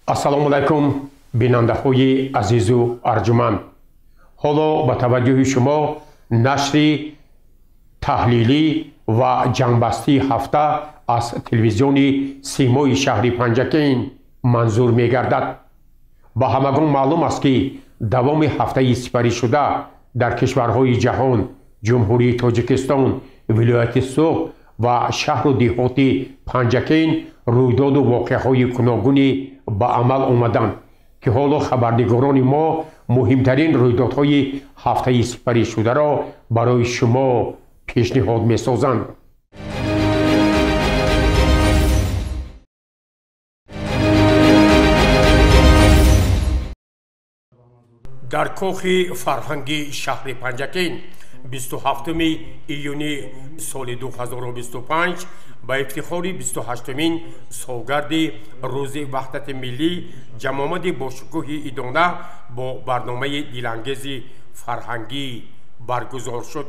Ассалому алайкум, бинандаҳои азизу арҷуманд. Ҳоло ба таваҷҷӯҳи шумо нашри таҳлилӣ ва ҷангбастии ҳафта аз телевизиони Симои шаҳри Панҷакент манзур мегардад. Ба ҳамагон маълум аст, ки давоми ҳафтаи сипаришуда дар кишварҳои ҷаҳон, Ҷумҳурии Тоҷикистон, вилояти Суғд ва шаҳру деҳоти Панҷакент рӯйдоду воқеаҳои гуногуне ба амал омаданд, ки ҳоло хабарнигорони мо муҳимтарин рӯйдодҳои ҳафтаи сипаришударо барои шумо пешниҳод месозанд. Дар кохи фарҳанги шаҳри Панҷакент 27 июни соли 2025 ба ифтихори 28-умин солгарди Рӯзи Ваҳдати Миллӣ ҷамъомади бошукӯҳи идона бо барномаи дилангези фарҳангӣ баргузор шуд.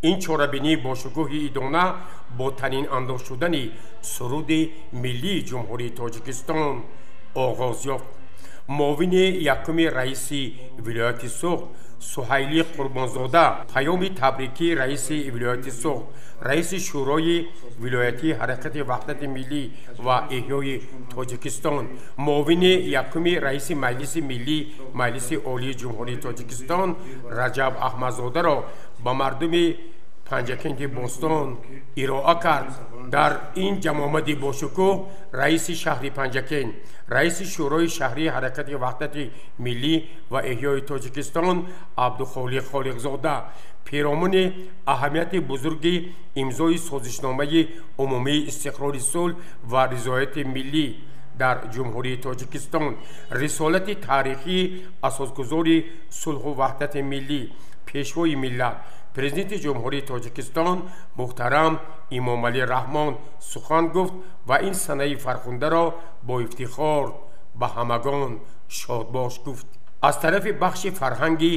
Ин чорабинӣ бошукӯҳи идона бо танинандоз шудани суруди миллии Ҷумҳурии Тоҷикистон оғоз ёфт. Муовини якуми раиси вилояти Суғд Суҳайлӣ Қурбонзода паёми табрикии раиси вилояти Суғд, раиси Шӯрои вилоятии Ҳаракати Ваҳдати Миллӣ ва Эҳёи Тоҷикистон, муовини якуми раиси Маҷлиси Миллӣ Маҷлиси Олии Ҷумҳурии Тоҷикистон Раҷаб Аҳмадзодаро ба мардуми Панҷакенти бостон ироа кард. Дар ин ҷамъомади бошукӯҳ раиси шаҳри Панҷакент, раиси Шӯрои шаҳрии Ҳаракати Ваҳдати Миллӣ ва Эҳёи Тоҷикистон Абдухолиқ Холиқзода пиромуни аҳамияти бузурги имзои созишномаи умумии истиқрори сулҳ ва ризояти миллӣ дар Ҷумҳурии Тоҷикистон, рисолати таърихии асосгузори сулҳу ваҳдати миллӣ, пешвои миллат, Президенти Ҷумҳурии Тоҷикистон муҳтарам Имомалӣ Раҳмон сухан гуфт ва ин санаи фархундаро бо ифтихор ба ҳамагон шодбош гуфт. Аз тарафи бахши фарҳанги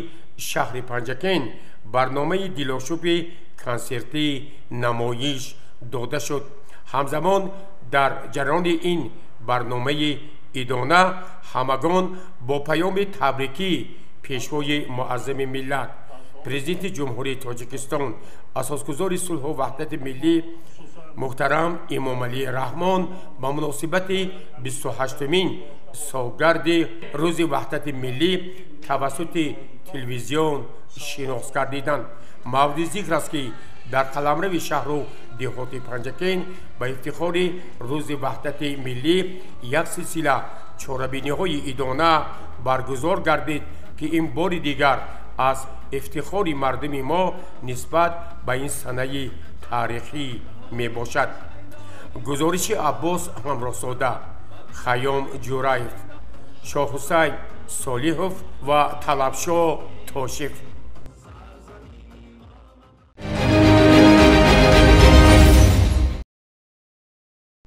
шаҳри Панҷакент барномаи дилошӯби консертӣ намоиш дода шуд. Ҳамзамон дар ҷараёни ин барномаи идона ҳамагон бо паёми табрикӣ пешвои муаззами миллат, Президенти Ҷумҳурии Тоҷикистон, асосгузори сулҳу ваҳдати миллӣ муҳтарам Имомалӣ Раҳмон ба муносибати 28-умин солгарди Рӯзи Ваҳдати Миллӣ тавассути телевизион шинос гардиданд. Мавриди зикр аст, ки дар қаламрави шаҳру деҳоти Панҷакент ба ифтихори Рӯзи Ваҳдати Миллӣ як силсила чорабиниҳои идона баргузор гардид, ки ин бори дигар аз ифтихори мардуми мо нисбат ба ин санаи таърихӣ мебошад. Гузориши Аббос Ҳамроҳзода, Хайём Ҷураев, Шоҳҳусайн Солиҳов ва Талабшоҳ Тошев.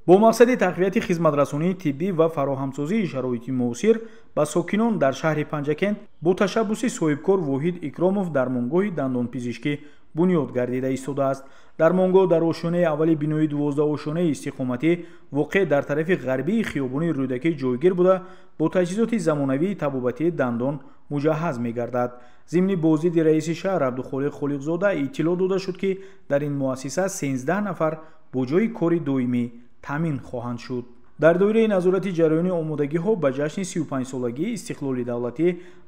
Бо мақсади тақвияти хизматрасонии тиббӣ ва фароҳамсозии шароити муосир ба сокинон дар шаҳри Панҷакент бо ташаббуси соҳибкор Воҳид Икромов дармонгоҳи дандонпизишкӣ бунёд гардида истодааст. Дармонгоҳ дар ошёнаи аввали бинои 12 ошёнаи истиқоматӣ воқеъ дар тарафи ғарбии хиёбони Рӯдакӣ ҷойгир буда, бо таҷҳизоти замонавии табобатии дандон муҷаҳҳаз мегардад. Зимни боздиди раиси шаҳр Абдухолиқ Холиқзода иттилоъ дода шуд, ки дар ин муассиса 13 нафар бо ҷойи кори доимӣ таъмин хоҳанд шуд. Дар доираи назорати ҷараёни омодагиҳо ба ҷашни 35-солагии истиқлоли давлатӣ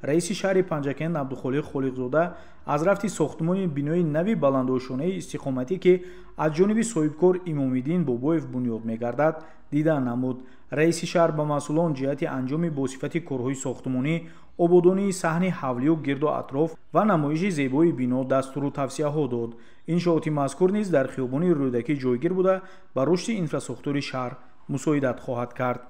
раиси шаҳри Панҷакент Абдухолиқ Холиқзода аз рафти сохтмони бинои нави баландошёнаи истиқоматӣ, ки аз ҷониби соҳибкор Имомиддин Бобоев бунёд мегардад, дида намуд. Раиси шаҳр ба масъулон ҷиҳати анҷоми босифати корҳои сохтмонӣ, ободонии саҳни ҳавлию гирду атроф ва намоиши зебои бино дастуру тавсияҳо дод. Иншооти мазкур низ дар хиёбони Рӯдакӣ ҷойгир буда, ба рушди инфрасохтори шаҳр мусоидат хоҳад кард.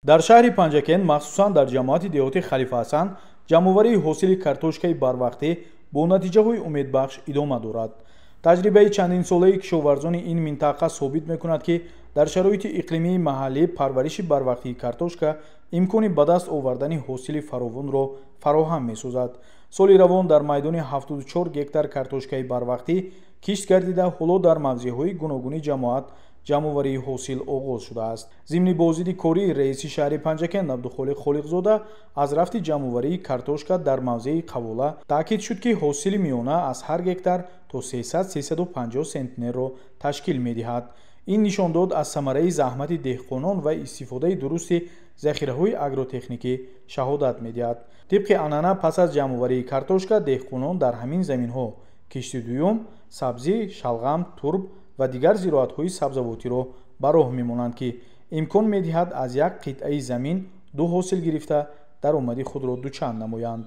Дар шаҳри Панҷакент, махсусан дар ҷамоати деҳоти Халифа Ҳасан, ҷамъоварии ҳосили картошкаи барвақтӣ бо натиҷаҳои умедбахш идома дорад. Таҷрибаи чандинсолаи кишоварзони ин минтақа собит мекунад, ки дар шароити иқлимии маҳаллӣ парвариши барвақтии картошка имкони ба даст овардани ҳосили фаровонро фароҳам месозад. Соли равон дар майдони 74 гектар картошкаи барвақтӣ кишт гардида, ҳоло дар мавзеъҳои гуногуни ҷамоат ҷамъоварии ҳосил оғоз шудааст. Зимни боздиди кории раиси шаҳри Панҷакент Абдухолиқ Холиқзода аз рафти ҷамъоварии картошка дар мавзеи Қавола таъкид шуд, ки ҳосили миёна аз ҳар гектар то 300-350 сентнерро ташкил медиҳад. Ин нишондод аз самараи заҳмати деҳқонон ва истифодаи дурусти захираҳои агротехникӣ шаҳодат медиҳад. Тибқи анъана, пас аз ҷамъоварии картошка деҳқонон дар ҳамин заминҳо кишти дуюм, сабзӣ, шалғам, турб ва дигар зироатҳои сабзавотиро ба роҳ мемонанд, ки имкон медиҳад аз як қитъаи замин ду ҳосил гирифта даромади худро дучанд намоянд.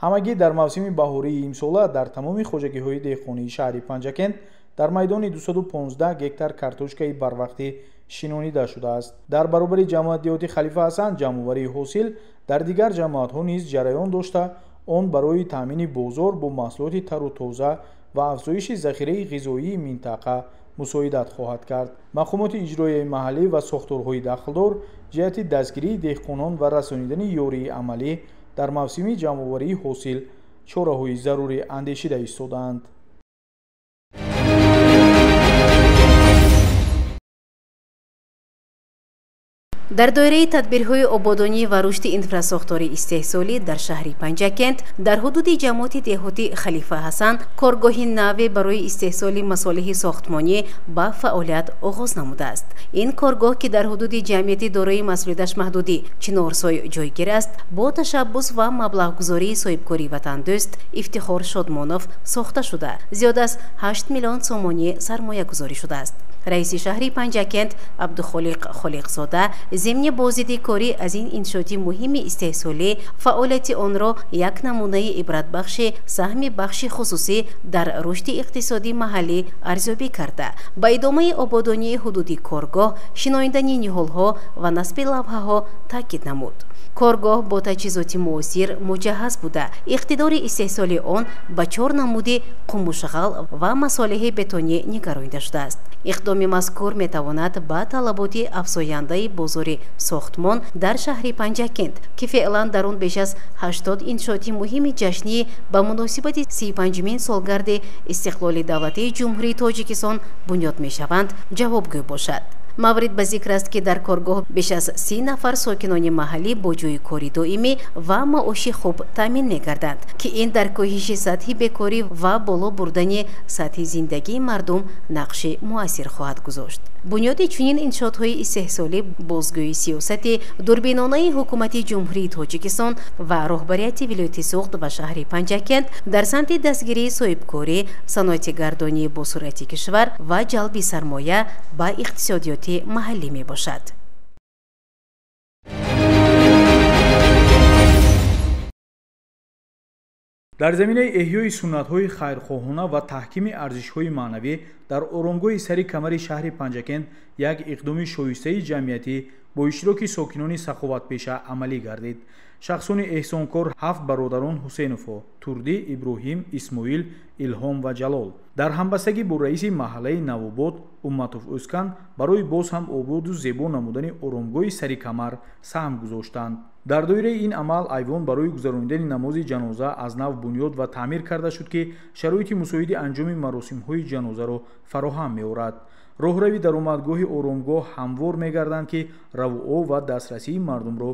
Ҳамагӣ дар мавсими баҳории имсола дар тамоми хоҷагиҳои деҳқонии шаҳри Панҷакент дар майдони 215 гектар картошкаи барвақтӣ шинонида шудааст. Дар баробари ҷамоат деҳоти Халифа Ҳасан ҷамъоварии ҳосил дар дигар ҷамоатҳо низ ҷараён дошта, он барои таъмини бозор бо маҳсулоти тару тоза ва афзоиши захираи ғизоии минтақа мусоидат хоҳад кард. Мақомоти иҷроияи маҳаллӣ ва сохторҳои дахлдор ҷиҳати дастгирии деҳқонон ва расонидани ёрии амалӣ дар мавсими ҷамъоварии ҳосил чораҳои зарурӣ андешида истодаанд. Дар доираи тадбирҳои ободонӣ ва рушди инфрасохтори истеҳсолӣ дар шаҳри Панҷакент дар ҳудуди ҷамоати деҳоти Халифа Ҳасан коргоҳи наве барои истеҳсоли масолеҳи сохтмонӣ ба фаъолият оғоз намудааст. Ин коргоҳ, ки дар ҳудуди ҷамъияти дорои масъулияташ маҳдудӣ Чинорсой ҷойгир аст, бо ташаббус ва маблағгузории соҳибкори ватандӯст Ифтихор Шодмонов сохта шуда, зиёд аз 8 миллион сомонӣ сармоягузорӣ шудааст. Раиси шаҳри Панҷакент Абдухолиқ Холиқзода зимни боздиди корӣ аз ин иншооти муҳими истеҳсолӣ фаъолияти онро як намунаи ибратбахши саҳми бахши хусусӣ дар рушди иқтисодии маҳаллӣ арзёбӣ карда, ба идомаи ободонии ҳудуди коргоҳ, шинондани ниҳолҳо ва насби лавҳаҳо таъкид намуд. Коргоҳ бо таҷҳизоти муосир муҷаҳҳаз буда, иқтидори истеҳсоли он ба 4 намуди қумушғал ва масолеҳи бетонӣ нигаронида шудааст. Иқдоми мазкур метавонад ба талаботи афзояндаи бозори сохтмон дар шаҳри Панҷакент, ки феълан дар он беш аз 80 иншооти муҳими ҷашнӣ ба муносибати 35-мин солгарди истиқлоли давлатии Ҷумҳурии Тоҷикистон бунёд мешаванд, ҷавобгӯ бошад. Маврид ба зикр аст, ки дар коргоҳ беш аз 30 нафар сокинони маҳаллӣ бо ҷойи кори доимӣ ва маоши хуб таъмин мегарданд, ки ин дар коҳиши сатҳи бекорӣ ва боло бурдани сатҳи зиндагии мардум нақши муассир хоҳад гузошт. Бунёди чунин иншоотҳои истеҳсолӣ бозгӯи сиёсати дурбинонаи ҳукумати Ҷумҳурии Тоҷикистон ва роҳбарияти вилояти Суғд ва шаҳри Панҷакент дар самти дастгирии соҳибкорӣ, саноатигардонии босуръати кишвар ва ҷалби сармоя ба иқтисодиёти маҳаллӣ мебошад. Дар заминаи эҳёи суннатҳои хайрхоҳона ва таҳкими арзишҳои маънавӣ дар оромгоҳи сари камари шаҳри Панҷакент як иқдоми шоистаи ҷамъиятӣ бо иштироки сокинони саховатпеша амалӣ гардид. Шахсони эҳсонкор 7 бародарон Ҳусейновҳо Турдӣ, Иброҳим, Исмоил, Илҳом ва Ҷалол дар ҳамбастагӣ бо раиси маҳаллаи Навобод Умматов Ӯскан барои боз ҳам ободу зебо намудани оромгоҳи сари камар саҳм гузоштанд. Дар доираи ин амал айвон барои гузаронидани намози ҷаноза аз нав бунёд ва таъмир карда шуд, ки шароити мусоиди анҷоми маросимҳои ҷанозаро фароҳам меорад. Роҳрави даромадгоҳи оромгоҳ ҳамвор мегарданд, ки равуо ва дастрасии мардумро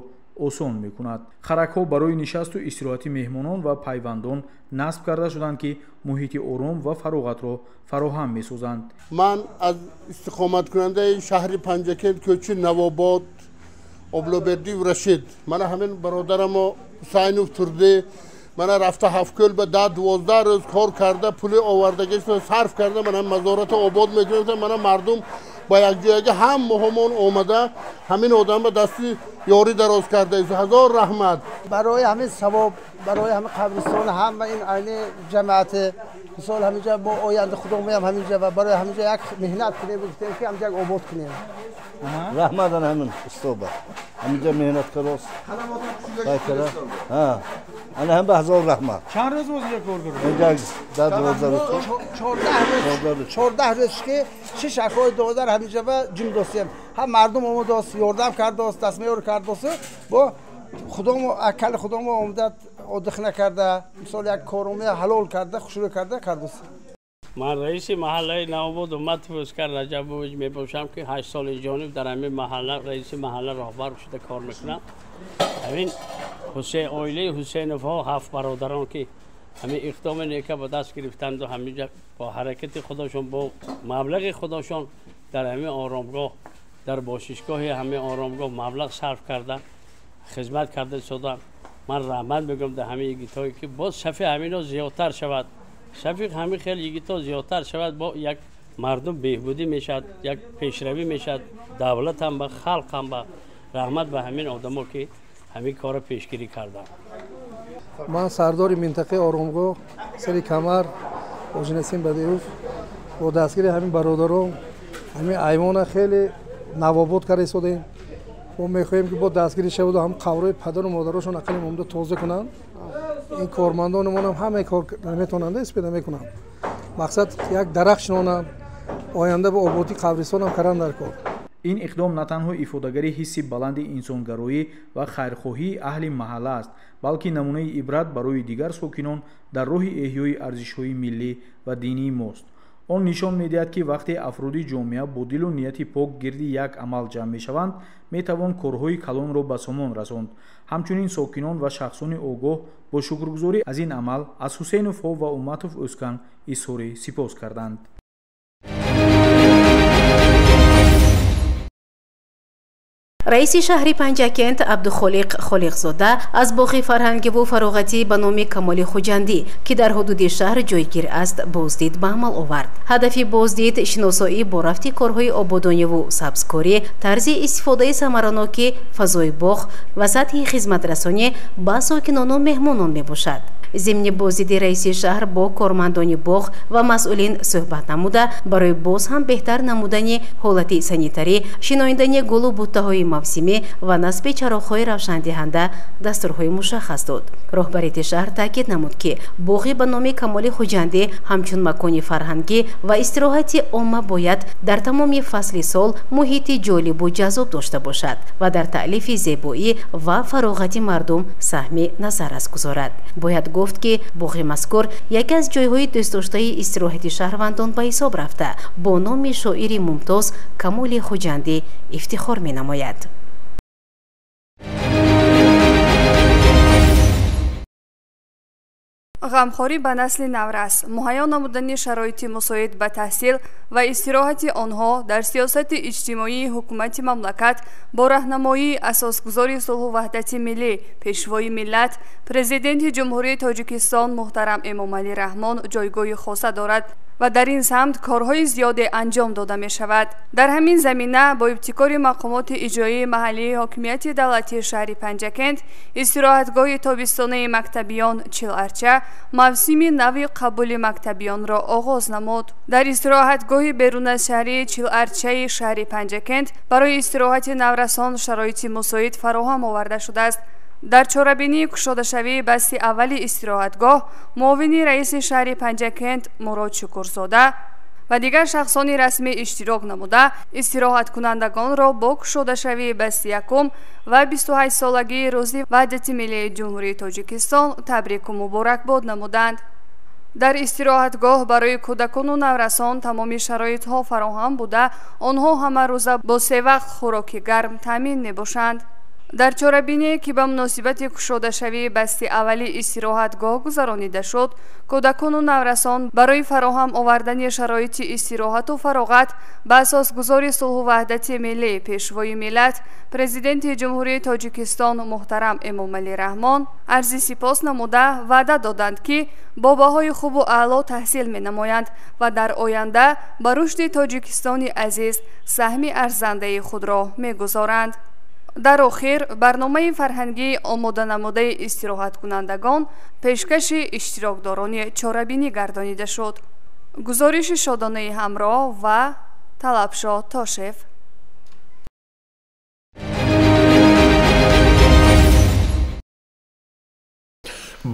осон мекунад. Харакҳо барои нишасту истироҳати меҳмонон ва пайвандон насб карда шуданд, ки муҳити ором ва фароғатро фароҳам месозанд. Ман аз истиқоматкунандаи шаҳри Панҷакент, кӯчи Навобод, Облобердиев Рашид, мана ҳамин бародарамо Ҳусайнов Турдӣ мана рафта Ҳафткӯл ба 10-12 рӯз кор карда, пули овардагиашро сарф карда, мана мазората обод мекунем. Мана мардум ба якҷоягӣ ҳамаҳомон омада ҳамин одам ба дасти ёрӣ дароз карда. Ҳазор раҳмат барои ҳамин савоб, барои ҳамин қабристон, ҳама ин айни ҷамоат мисол ҳаминҷа бо оянда худо меям ҳаминҷа ва барои ҳаминҷа як меҳнат кунем, гуфтем ки ҳаминҷа обод кунем. Раҳмат ана ҳамин устоба ҳаминҷа меҳнат кардост. Ана ҳам ба ҳазор раҳмат. Чанд рӯз боз инҷа кор кардед? Инҷа 10-12 рӯз. 14 рӯз ки шиш акои додар ҳаминҷа ба ҷим достем. Ҳам мардум омадааст, ёрдам кардааст, дастмеёр кардааст. Бо худомо акали худомо омада одих накарда, мисол як корумия ҳалол карда, хушрӯ карда кардааст. Ман раиси маҳаллаи Навобод Умматов Оскар Раҷабович мебошам, ки 8 соли ҷониб дар ҳамин маҳалла раиси маҳалла роҳбар шуда кор мекунам. Ҳамин оилаи Ҳусейновҳо 7 бародарон ки ҳамин иқдоми нека ба даст гирифтанду ҳаминҷа бо ҳаракати худошон, бо маблағи худошон дар ҳамин оромгоҳ, дар бошишгоҳи ҳамин оромгоҳ маблағ сарф карда, хизмат карда истода. Ман раҳмат мегӯям дар ҳамин йигитҳое ки боз сафи ҳамино зиёдтар шавад. Сафи ҳамин хел йигитҳо зиёдтар шавад, бо як мардум беҳбудӣ мешавад, як пешравӣ мешавад, давлат ҳам ба халқ ҳам ба раҳмат ба ҳамин одамо ки ҳамин корро пешгирӣ карданд. Ман сардори минтақаи оромгоҳ сари камар Ҳоҷинасим Бадиев бо дастгири ҳамин бародарон ҳамин айвона хеле навобод карда истодаем. Мо мехоҳем ки бо дастгирӣ шаваду ҳам қабрҳои падару модарошон ақали момда тоза кунанд. Ин кормандонамонам ҳамаи кор наметавонанд, испеда мекунанд. Мақсад як дарахт шинонанд, оянда ба ободии қабристонам каранд дар кор. Ин иқдом на танҳо ифодагари ҳисси баланди инсонгароӣ ва хайрхоҳии аҳли маҳалла аст, балки намунаи ибрат барои дигар сокинон дар роҳи эҳёи арзишҳои миллӣ ва динии мост. Он нишон медиҳад, ки вақте афроди ҷомеа бо дилу нияти пок гирди як амал ҷамъ мешаванд, метавон корҳои калонро ба сомон расонд. Ҳамчунин сокинон ва шахсони огоҳ бо шукргузорӣ аз ин амал аз Ҳусейновҳо ва Умматов Ӯскан изҳори сипос карданд. Раиси шаҳри Панҷакент Абдухолиқ Холиқзода аз боғи фарҳангиву фароғатӣ ба номи Камоли Хуҷандӣ, ки дар ҳудуди шаҳр ҷойгир аст, боздид ба амал овард. Ҳадафи боздид шиносоӣ бо рафти корҳои ободониву сабзкорӣ, тарзи истифодаи самараноки фазои боғ ва сатҳи хизматрасонӣ ба сокинону меҳмонон мебошад. Зимни боздиди раиси шаҳр бо кормандони боғ ва масъулин суҳбат намуда, барои боз ҳам беҳтар намудани ҳолати санитарӣ, шинондани гулу буттаҳои мавсимӣ ва насби чароғҳои равшандиҳанда дастурҳои мушаххас дод. Роҳбарияти шаҳр таъкид намуд, ки боғи ба номи Камоли Хуҷандӣ ҳамчун макони фарҳангӣ ва истироҳати омма бояд дар тамоми фасли сол муҳити ҷолибу ҷаззоб дошта бошад ва дар таълифи зебоӣ ва фароғати мардум саҳми назаррас гузорад. Бояд гуфт, ки боғи мазкур яке аз ҷойҳои дӯстдоштаи истироҳати шаҳрвандон ба ҳисоб рафта, бо номи шоири мумтоз Камоли Хуҷандӣ ифтихор менамояд. Ғамхорӣ ба насли наврас, муҳайё намудани шароити мусоид ба таҳсил ва истироҳати онҳо дар сиёсати иҷтимоии ҳукумати мамлакат бо раҳнамоии асосгузори сулҳу ваҳдати миллӣ, пешвои миллат, президенти Ҷумҳурии Тоҷикистон муҳтарам Эмомалӣ Раҳмон ҷойгоҳи хоса дорад ва дар ин самт корҳои зиёде анҷом дода мешавад. Дар ҳамин замина бо ибтикори мақомоти иҷроии маҳаллии ҳокимияти давлатии шаҳри Панҷакент истироҳатгоҳи тобистонаи мактабиён Чиларча мавсими нави қабули мактабиёнро оғоз намуд. Дар истироҳатгоҳи берун аз шаҳрии Чиларчаи шаҳри Панҷакент барои истироҳати наврасон шароити мусоид фароҳам оварда шудааст. Дар чорабинии кушодашавии басти аввали истироҳатгоҳ муовини раиси шаҳри Панҷакент Мурод Шукурзода ва дигар шахсони расмӣ иштирок намуда, истироҳаткунандагонро бо кушодашавии басти якум ва 28-солагии рӯзи ваҳдати миллии Ҷумҳурии Тоҷикистон табрику муборакбод намуданд. Дар истироҳатгоҳ барои кӯдакону наврасон тамоми шароитҳо фароҳам буда, онҳо ҳамарӯза бо се вақт хӯроки гарм таъмин мебошанд. Дар чорабиние ки ба муносибати кушодашавии басти аввали истироҳатгоҳ гузаронида шуд, кӯдакону наврасон барои фароҳам овардани шароити истироҳату фароғат ба асосгузори сулҳу ваҳдати миллӣ, пешвои миллат, президенти Ҷумҳурии Тоҷикистон муҳтарам Эмомалӣ Раҳмон арзи сипос намуда ваъда доданд, ки бо баҳои хубу аъло таҳсил менамоянд ва дар оянда ба рушди Тоҷикистони азиз саҳми арзандаи худро мегузоранд. Дар охир барномаи фарҳангии омоданамудаи истироҳаткунандагон пешкаши иштирокдорони чорабинӣ гардонида шуд. Гузориши Шодонаи ҳамроҳ ва Талабшо Тошев.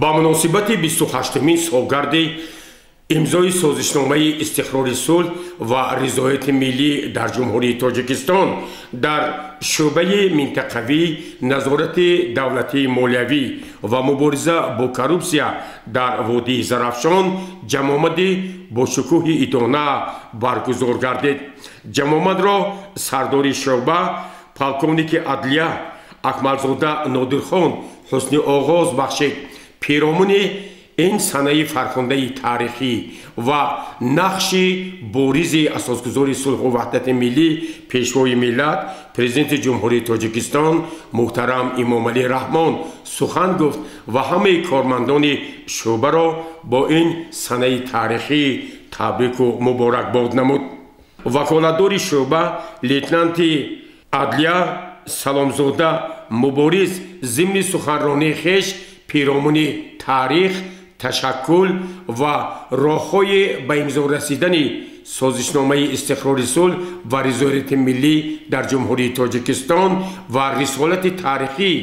Ба муносибати 28-мин солгарди имзои созишномаи истиқрори сулҳ ва ризояти миллӣ дар Ҷумҳурии Тоҷикистон дар шӯъбаи минтақавии назорати давлатии молиявӣ ва мубориза бо коррупсия дар водии Зарафшон ҷамъомади бо шукӯҳи идона баргузор гардид. Ҷамъомадро сардори шӯъба полковники адлия Акмалзода Нодирхон ҳусни оғоз бахшид. Пиромуни ин санаи фархундаи таърихӣ ва нақши боризи асосгузори сулҳу ваҳдати миллӣ, пешвои миллат, президенти Ҷумҳурии Тоҷикистон муҳтарам Эмомалӣ Раҳмон сухан гуфт ва ҳамаи кормандони шӯъбаро бо ин санаи таърихӣ табрику муборакбод намуд. Ваколатдори шӯъба лейтенанти адлия Саломзода Мубориз зимни суханронии хеш пиромуни таърих, ташаккул ва роҳҳои ба имзо расидани созишномаи истиқрори сулҳ ва ризояти миллӣ дар Ҷумҳурии Тоҷикистон ва рисолати таърихии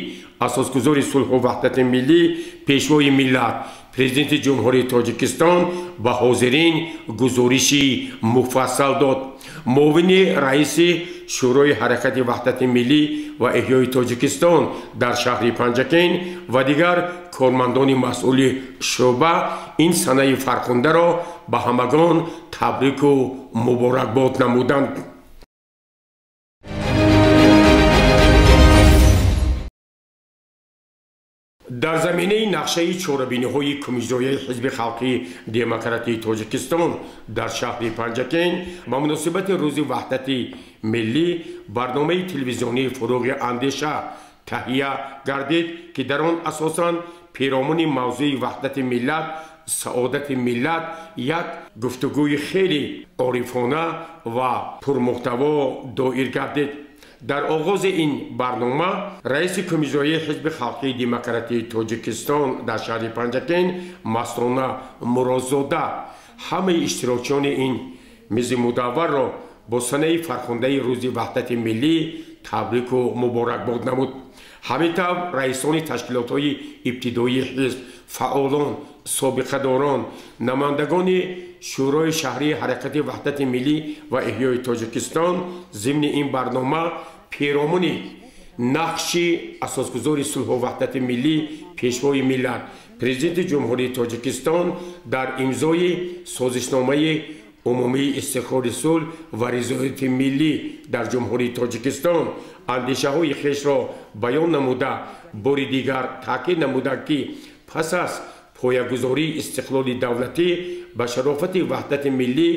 асосгузори сулҳу ваҳдати миллӣ, пешвои миллат, президенти Ҷумҳурии Тоҷикистон ба ҳозирин гузориши муфассал дод. Муовини раиси Шӯрои ҳаракати ваҳдати миллӣ ва эҳёи Тоҷикистон дар шаҳри Панҷакент ва дигар кормандони масъули шӯъба ин санаи фархундаро ба ҳамагон табрику муборакбод намуданд. Дар заминаи нақшаи чорабиниҳои кумиҷояи Ҳизби халқии демократии Тоҷикистон дар шаҳри Панҷакент ба муносибати рӯзи ваҳдати миллӣ барномаи телевизионии «Фурӯғи андеша» таҳия гардид, ки дар он асосан пиромуни мавзӯи ваҳдати миллат, саодати миллат як гуфтугӯи хеле орифона ва пурмуҳтаво доир гардид. Дар оғози ин барнома раиси кумиҷои Ҳизби халқии демократии Тоҷикистон дар шаҳри Панҷакент Мастона Муродзода ҳамаи иштирокчиёни ин мизи мудавварро бо санаи фархундаи рӯзи ваҳдати миллӣ табрику муборакбод намуд. Ҳамин тавр раисони ташкилотҳои ибтидоии ҳизб, фаъолон, собиқадорон, намояндагони Шӯрои шаҳрии ҳаракати ваҳдати миллӣ ва эҳёи Тоҷикистон зимни ин барнома пиромуни нақши асосгузори сулҳу ваҳдати миллӣ, пешвои миллат, президенти Ҷумҳурии Тоҷикистон дар имзои созишномаи умумии истиқрори сулҳ ва ризояти миллӣ дар Ҷумҳурии Тоҷикистон андешаҳои хешро баён намуда, бори дигар таъкид намуда, ки пас аз поягузории истиқлоли давлатӣ ба шарофати ваҳдати миллӣ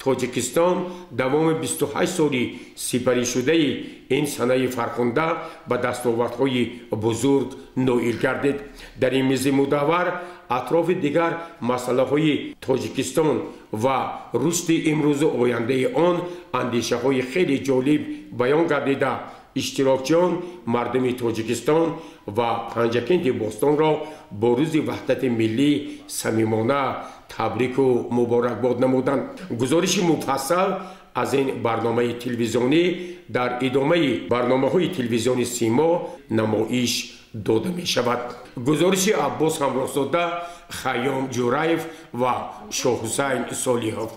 Тоҷикистон давоми 28 соли сипаришудаи ин санаи фархунда ба дастовардҳои бузург ноил гардид. Дар ин мизи мудаввар атрофи дигар масъалаҳои Тоҷикистон ва рушди имрӯзу ояндаи он андешаҳои хеле ҷолиб баён гардида, иштирокчиён мардуми Тоҷикистон ва Панҷакенти бостонро бо рӯзи ваҳдати миллӣ самимона табрику муборакбод намуданд. Гузориши муфассал аз ин барномаи телевизионӣ дар идомаи барномаҳои телевизиони Симо намоиш дода мешавад. Гузориши Аббос Ҳамроҳзода, Хайём Ҷураев ва Шоҳҳусайн Солиҳов.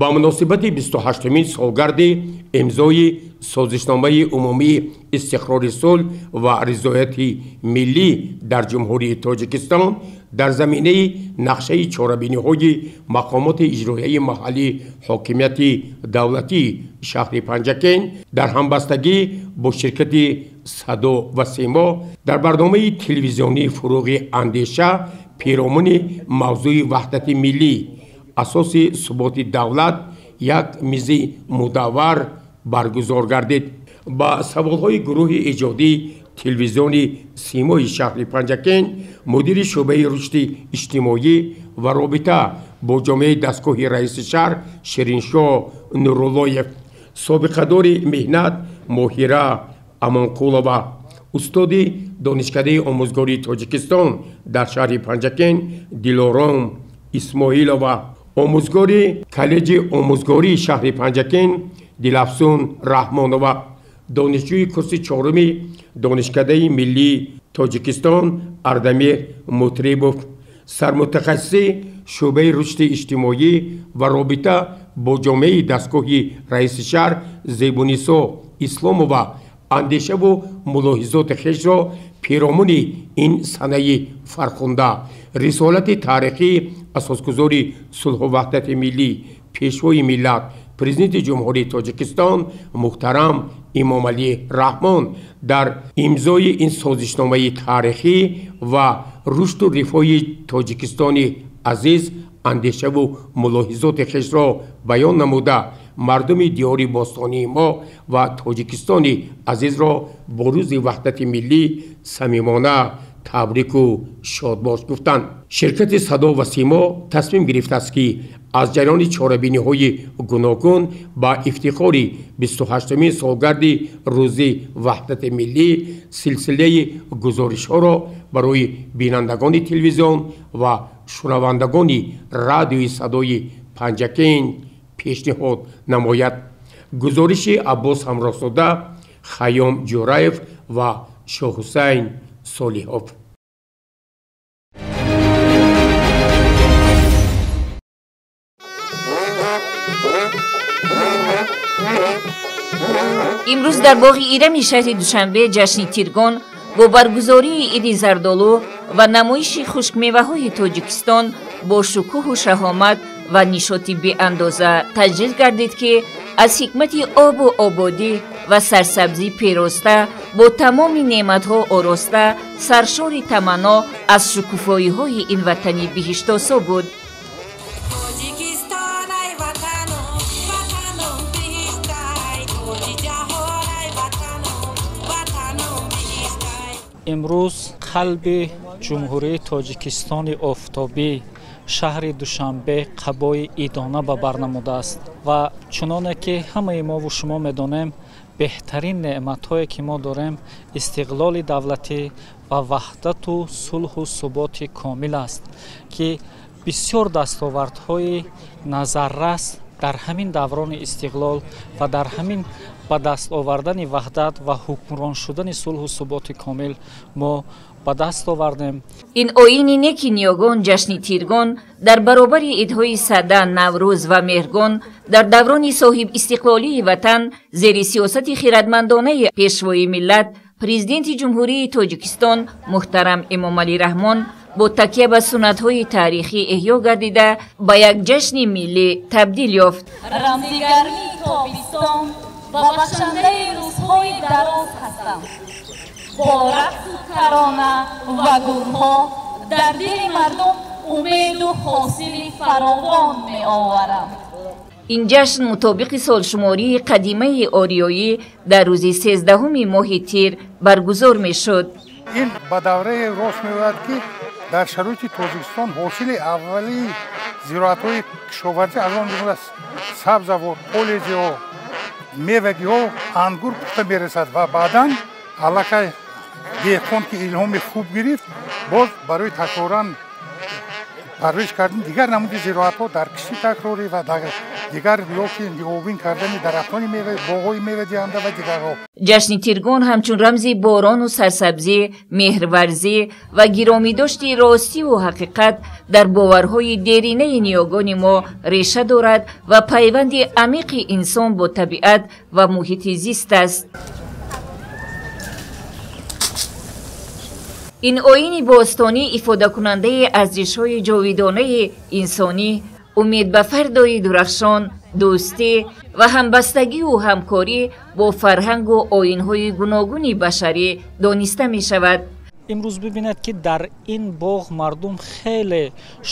Ба муносибати 28-мин солгарди имзои созишномаи умумии истиқрори сулҳ ва ризояти миллӣ дар Ҷумҳурии Тоҷикистон дар заминаи нақшаи чорабиниҳои мақомоти иҷроияи маҳаллии ҳокимияти давлатии шаҳри Панҷакент дар ҳамбастагӣ бо ширкати Садо ва Симо дар барномаи телевизионии «Фурӯғи андеша» пиромуни мавзӯи ваҳдати миллӣ, асоси суботи давлат як мизи мудаввар баргузор гардид. Ба саволҳои гурӯҳи эҷодии телевизиони Симои шаҳри Панҷакент мудири шӯъбаи рушди иҷтимоӣ ва робита бо ҷомеаи дастгоҳи раиси шаҳр Шириншоҳ Нуруллоев, собиқадори меҳнат Моҳира Амонқулова, устоди Донишкадаи омӯзгории Тоҷикистон дар шаҳри Панҷакент Дилором Исмоилова, омӯзгори коллеҷи омӯзгории шаҳри Панҷакент Дилафсун Раҳмонова, Донишҷӯи курси чоруми Донишкадаи миллии Тоҷикистон Ардамир Мутрибов, сармутахассиси шӯъбаи рушди иҷтимоӣ ва робита бо ҷомеаи дастгоҳи раиси шаҳр Зебунисо Исломова андешаву мулоҳизоти хешро пиромуни ин санаи фархунда, рисолати таърихии асосгузори сулҳу ваҳдати миллӣ, пешвои миллат, президенти Ҷумҳурии Тоҷикистон муҳтарам Эмомалӣ Раҳмон дар имзои ин созишномаи таърихӣ ва рушду рифоҳи Тоҷикистони азиз андешаву мулоҳизоти хешро баён намуда, мардуми диёри бостонии мо ва Тоҷикистони азизро бо рӯзи ваҳдати миллӣ самимона табрику шодбош гуфтанд. Ширкати Садо ва Симо тасмим гирифтааст, ки аз ҷараёни чорабиниҳои гуногун ба ифтихори 28-умин солгарди рӯзи ваҳдати миллӣ силсилаи гузоришҳоро барои бинандагони телевизион ва шунавандагони радиои Садои Панҷакент пешниҳод намояд. Гузориши Аббос Ҳамроҳзода, Хайём Ҷӯраев ва Шоҳҳусайн Солиҳов. Имрӯз дар боғи Ирами шаҳри Душанбе ҷашни Тиргон бо баргузории иди зардолу ва намоиши хушкмеваҳои Тоҷикистон бо шукӯҳу шаҳомат ва нишоти беандоза таҷлил гардид, ки аз ҳикмати обу ободӣ ва сарсабзӣ пероста, бо тамоми неъматҳо ороста, саршори таманно аз шукуфоиҳои ин ватани биҳиштосо буд. Имрӯз қалби Ҷумҳурии Тоҷикистони офтобӣ, шаҳри Душанбе қабои идона ба бар намудааст ва чуноне ки ҳамаи мову шумо медонем, беҳтарин неъматҳое ки мо дорем истиқлоли давлатӣ ва ваҳдату сулҳу суботи комил аст, ки бисёр дастовардҳои назаррас дар ҳамин даврони истиқлол ва дар ҳамин ба даст овардани ваҳдат ва ҳукмрон шудани сулҳу суботи комил мо ба даст овардем. Ин оини неки ниёгон, ҷашни Тиргон дар баробари идҳои Сада, Наврӯз ва Меҳргон дар даврони соҳибистиқлолии ватан зери сиёсати хирадмандонаи пешвои миллат, президенти Ҷумҳурии Тоҷикистон муҳтарам Эмомалӣ Раҳмон бо такя ба суннатҳои таърихӣ эҳё гардида ба як ҷашни миллӣ табдил ёфт. Рамзи гармии тобистон ва бахшандаи рӯзҳои дароз ҳастам. Бо рақсу тарона ва гулҳо дар дили мардум умеду ҳосили фаровон меоварам. Ин ҷашн мутобиқи солшумории қадимаи ориёӣ дар рӯзи 13-уми моҳи тир баргузор мешуд. Ин ба давраи рост меояд, ки дар шароити Тоҷикистон ҳосили аввалии зироатҳои кишоварзӣ, аз он ҷумла сабзавот, полезиҳо, мевагиҳо, ангур пухта мерасад ва баъдан аллакай деҳқон ки илҳоми хуб гирифт, боз барои такроран парвариш кардани дигар намуди зироатҳо дар кишти такрорӣ ва дигар ё ки нигаҳбон кардани дарахтони мева, боғҳои мевадиҳанда ва дигарҳо. Ҷашни Тиргон ҳамчун рамзи борону сарсабзӣ, меҳрварзӣ ва гиромидошти ростиву ҳақиқат дар боварҳои деринаи ниёгони мо реша дорад ва пайванди амиқи инсон бо табиат ва муҳити зист аст. Ин оини бостонӣ ифодакунандаи арзишҳои ҷовидонаи инсонӣ, умед ба фардои дурахшон, дӯстӣ ва ҳамбастагиву ҳамкорӣ бо фарҳангу оинҳои гуногуни башарӣ дониста мешавад. Имрӯз бибинед, ки дар ин боғ мардум хеле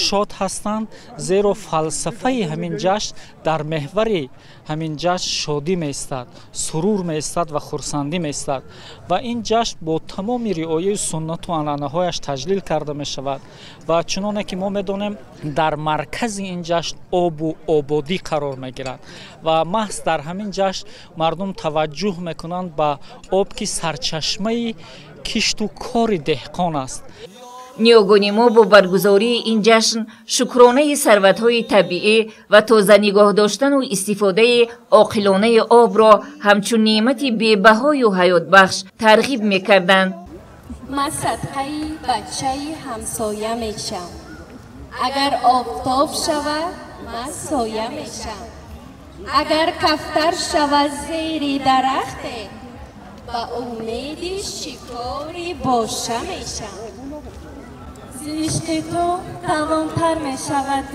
шод ҳастанд, зеро фалсафаи ҳамин ҷашн дар меҳвари ҳамин ҷашн шодӣ меистад, сурур меистад ва хурсандӣ меистад ва ин ҷашн бо тамоми риояи суннату анъанаҳояш таҷлил карда мешавад ва чуноне ки мо медонем, дар маркази ин ҷашн обу ободӣ қарор мегирад ва маҳз дар ҳамин ҷашн мардум таваҷҷӯҳ мекунанд ба об, ки сарчашмаи кишту кори деҳқон аст. Ниёгони мо бо баргузории ин ҷашн шукронаи сарватҳои табиӣ ва тоза нигоҳ доштану истифодаи оқилонаи обро ҳамчун неъмати бебаҳою ҳаётбахш тарғиб мекарданд. Ман садқаи бачаи ҳамсоя мешам. Агар офтоб шавад, ман соя мешам. Агар кафтар шавад зери дарахте, ба умеди шикори боша мешам. Ишқи ту тавонтар мешавад,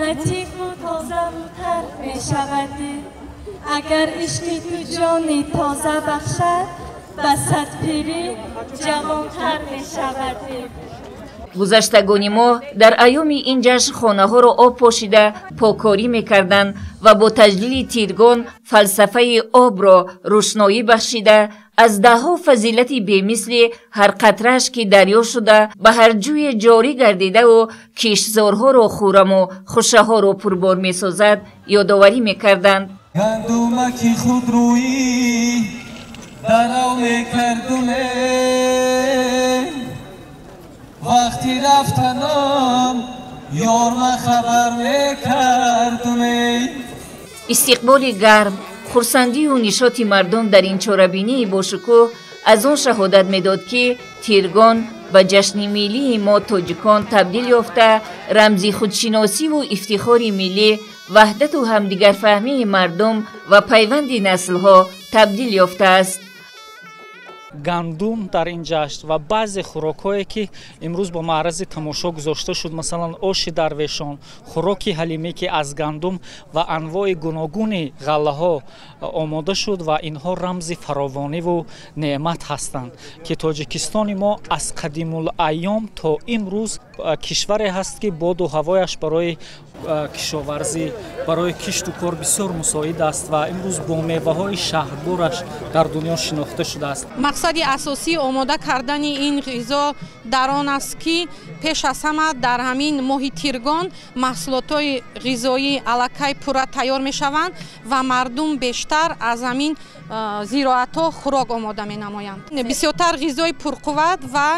латифу тозавутар мешавад. Агар ишқи ту ҷони тоза бахшад, ба садпирӣ ҷавонтар мешавад. Гузаштагони мо дар айёми ин ҷашн хонаҳоро об пошида поккорӣ мекарданд ва бо таҷлили Тиргон фалсафаи обро рӯшноӣ бахшида аз даҳҳо фазилати бемисли ҳар қатрааш ки дарё шуда ба ҳар ҷӯе ҷорӣ гардидаву киштзорҳоро хураму хушаҳоро пурбор месозад ёдоварӣ мекарданд. Гандумаки худрӯӣ дарав мекардуме, вақти рафтанам ёрма хабар мекардуме. Истиқболи гарм, хурсандию нишоти мардум дар ин чорабинии бошукӯҳ аз он шаҳодат медод, ки Тиргон ба ҷашни миллии мо тоҷикон табдил ёфта, рамзи худшиносиву ифтихори миллӣ, ваҳдату ҳамдигарфаҳмии мардум ва пайванди наслҳо табдил ёфтааст. Гандум дар ин ҷашн ва баъзе хӯрокҳое ки имрӯз бо маърази тамошо гузошта шуд, масалан оши дарвешон, хӯроки ҳалимӣ ки аз гандум ва анвои гуногуни ғаллаҳо омода шуд ва инҳо рамзи фаровониву неъмат ҳастанд, ки Тоҷикистони мо аз қадимулайём то имрӯз кишваре ҳаст, ки боду ҳавояш барои кишоварзӣ, барои кишту кор бисёр мусоид аст ва имрӯз бо меваҳои шаҳрбораш дар дунё шинохта шудааст. Мақсади асосии омода кардани ин ғизо дар он аст, ки пеш аз ҳама дар ҳамин моҳи Тиргон маҳсулотҳои ғизоӣ аллакай пурра тайёр мешаванд ва мардум бештар аз ҳамин зироатҳо хӯрок омода менамоянд. Бисёртар ғизои пурқувват ва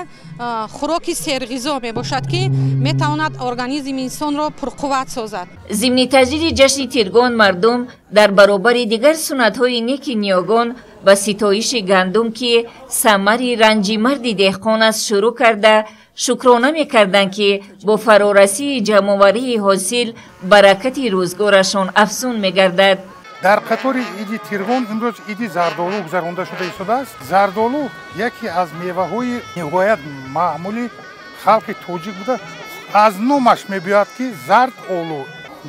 хӯроки серғизо мебошад, ки метавонад организми инсонро пурқувват созад. Зимни таҷлили ҷашни Тиргон мардум дар баробари дигар суннатҳои неки ниёгон ба ситоиши гандум, ки самари ранҷи марди деҳқон аст, шурӯъ карда шукрона мекарданд, ки бо фарорасии ҷамъоварии ҳосил баракати рӯзгорашон афзун мегардад. Дар қатори иди Тиргон имрӯз иди зардолу гузаронда шуда истодааст. Зардолу яке аз меваҳои ниҳоят маъмули халқи тоҷик буда, аз номаш мебиёяд, ки зард олу.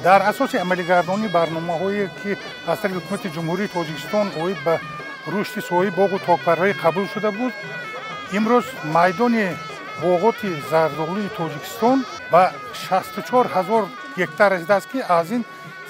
Дар асоси амалигардонии барномаҳое ки аз тарафи ҳукумати Ҷумҳурии Тоҷикистон оид ба рушди соҳаи боғу токпарварӣ қабул шуда буд, имрӯз майдони боғоти зардолуи Тоҷикистон ба 64 ҳазор гектар расидааст, ки аз ин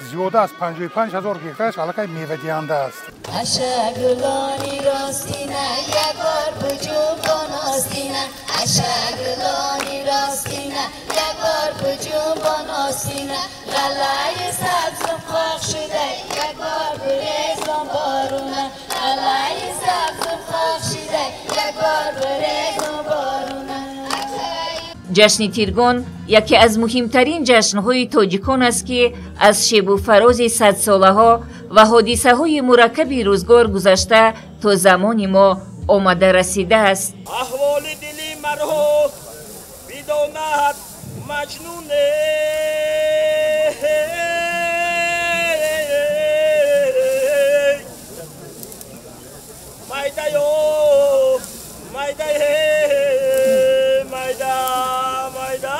зиёда аз 55 ҳазор гектараш аллакай мевадиҳанда аст. Аша гулони ростина, як бор буҷунбон остина. Аша гулони ростина, як бор буҷунбон остина. Ғаллаи сабзум қоқ шуда, як бор бурезон боруна. Ғаллаи сабзум қоқ шуда, як бор бурезон боруна. Ҷашни Тиргон яке аз муҳимтарин ҷашнҳои тоҷикон аст, ки аз шебу фарози садсолаҳо ва ҳодисаҳои мураккаби рӯзгор гузашта то замони мо омада расидааст. Аҳволи дили маро бидонад маҷнуне, майдаю майдае майда майда.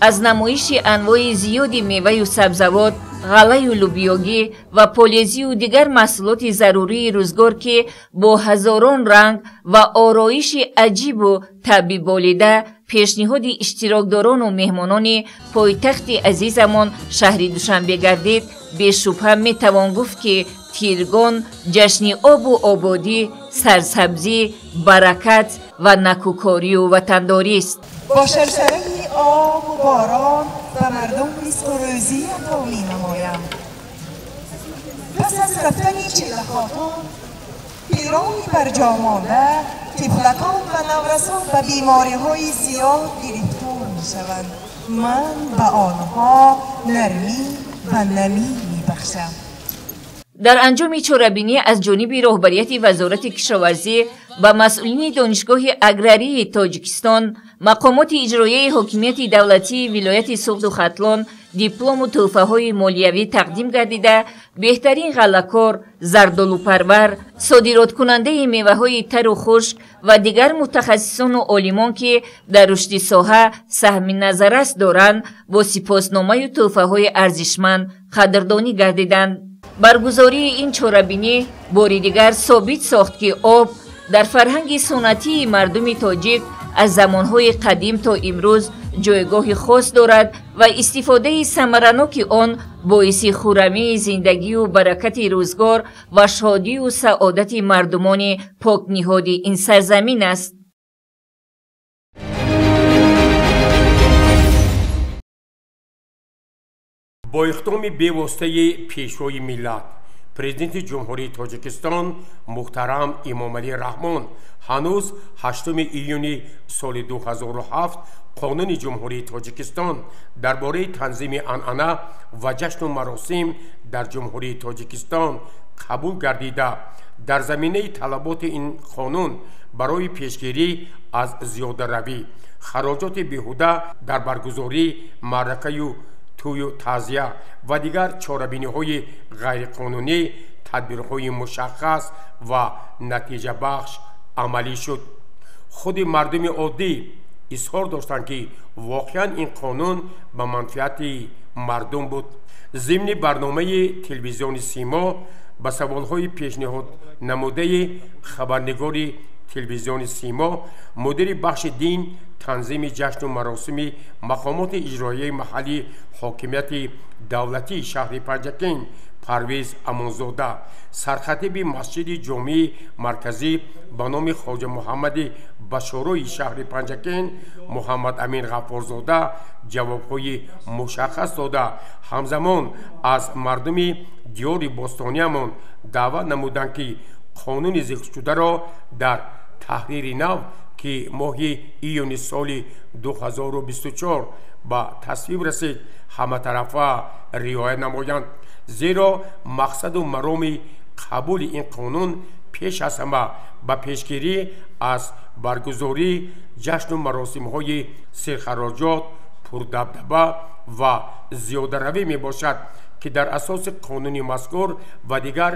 Аз намоиши анвои зиёди меваю сабзавот, ғаллаю лӯбиёгӣ ва полезию дигар маҳсулоти зарурии рӯзгор, ки бо ҳазорон ранг ва ороиши аҷибу табъиболида пешниҳоди иштирокдорону меҳмонони пойтахти азизамон шаҳри Душанбе гардид, бешубҳа метавон гуфт, ки Тиргон ҷашни обу ободӣ, сарсабзӣ, баракат ва накӯкорию ватандорист. Бо шаршараи обу борон ба мардум ризқу рӯзӣ ато менамоям. Пас аз рафтани Чиллахотун, пирони барҷомонда Тифлакон ва наврасон ба бемориҳои зиёд гирифтор мешаванд. Ман ба онҳо нармӣ ва намӣ мебахшам. Дар анҷоми чорабинӣ аз ҷониби роҳбарияти Вазорати кишоварзӣ ба масъулини Донишгоҳи аграрии Тоҷикистон, мақомоти иҷроияи ҳокимияти давлатии вилояти Суғду Хатлон диплому тӯҳфаҳои молиявӣ тақдим гардида, беҳтарин ғаллакор, зардолупарвар, содироткунандаи меваҳои тару хушк ва дигар мутахассисону олимон, ки дар рушди соҳа саҳми назаррас доранд, бо сипосномаю тӯҳфаҳои арзишманд қадрдонӣ гардиданд. Баргузории ин чорабинӣ бори дигар собит сохт, ки об дар фарҳанги суннатии мардуми тоҷик аз замонҳои қадим то имрӯз ҷойгоҳи хос дорад ва истифодаи самараноки он боиси хурамии зиндагию баракати рӯзгор ва шодию саодати мардумони покниҳоди ин сарзамин аст. Бо иқдоми бевоситаи Пешвои миллат, Президенти Ҷумҳурии Тоҷикистон муҳтарам Эмомалӣ Раҳмон ҳанӯз 8 июни соли 2007 Қонуни Ҷумҳурии Тоҷикистон дар бораи танзими анъана ва ҷашну маросим дар Ҷумҳурии Тоҷикистон қабул гардида, дар заминаи талаботи ин қонун барои пешгирӣ аз зиёдаравӣ, хароҷоти беҳуда дар баргузории маъракаю тӯю таъзия ва дигар чорабиниҳои ғайриқонунӣ тадбирҳои мушаххас ва натиҷабахш амалӣ шуд. Худи мардуми оддӣ изҳор доштанд, ки воқеан ин қонун ба манфиати мардум буд. Зимни барномаи телевизиони Симо ба саволҳои пешниҳод намудаи хабарнигори телевизиони Симо, мудири бахши дин, танзими ҷашну маросими мақомоти иҷроияи маҳаллии ҳокимияти давлатии шаҳри Панҷакент Парвиз Амонзода, сархатиби масҷиди ҷомеи марказӣ ба номи Хоҷа Муҳаммади Башорои шаҳри Панҷакент Муҳаммад Амин Ғаффорзода ҷавобҳои мушаххас дода, ҳамзамон аз мардуми диёри бостониямон даъват намуданд, ки қонуни зикршударо дар таҳрири нав, ки моҳи июни соли 2024 ба тасвиб расид, ҳаматарафа риоя намоянд, зеро мақсаду мароми қабули ин қонун пеш аз ҳама ба пешгирӣ аз баргузории ҷашну маросимҳои серхароҷот, пурдабдаба ва зиёдаравӣ мебошад, ки дар асоси қонуни мазкур ва дигар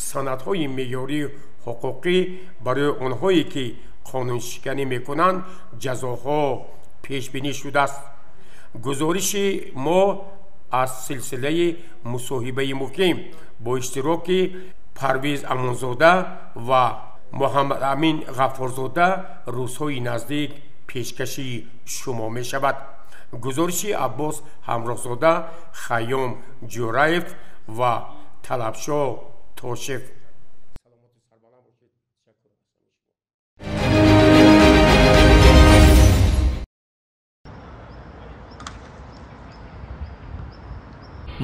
санадҳои меъёрии ҳуқуқӣ барои онҳое ки қонуншиканӣ мекунанд, ҷазоҳо пешбинӣ шудааст. Гузориши мо аз силсилаи мусоҳибаи муҳим бо иштироки Парвиз Амонзода ва Муҳаммад Амин Ғаффорзода рӯзҳои наздик пешкаши шумо мешавад. Гузориши Аббос Ҳамроҳзода, Хайём Ҷӯраев ва Талабшоҳ Тошев.